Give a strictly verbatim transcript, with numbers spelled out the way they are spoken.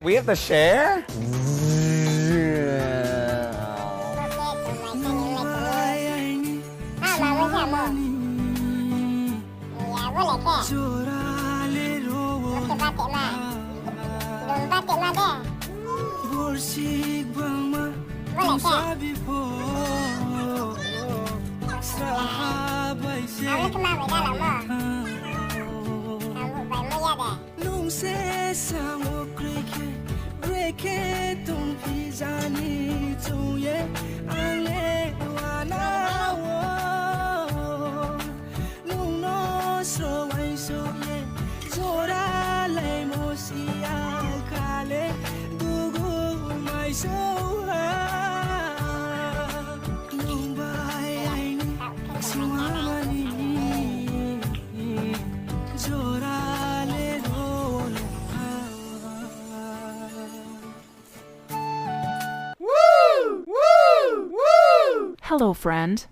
We have to share? Nung se sa wo kroi khe, brekhe tongphi jani chung ye, ang le wana wo. Nung no sro uaingsouh ye, jora laimo si ya kha le, dugu maisouh ha. Nung bai aini sungha mani, jora le ro ha. Hello, friend.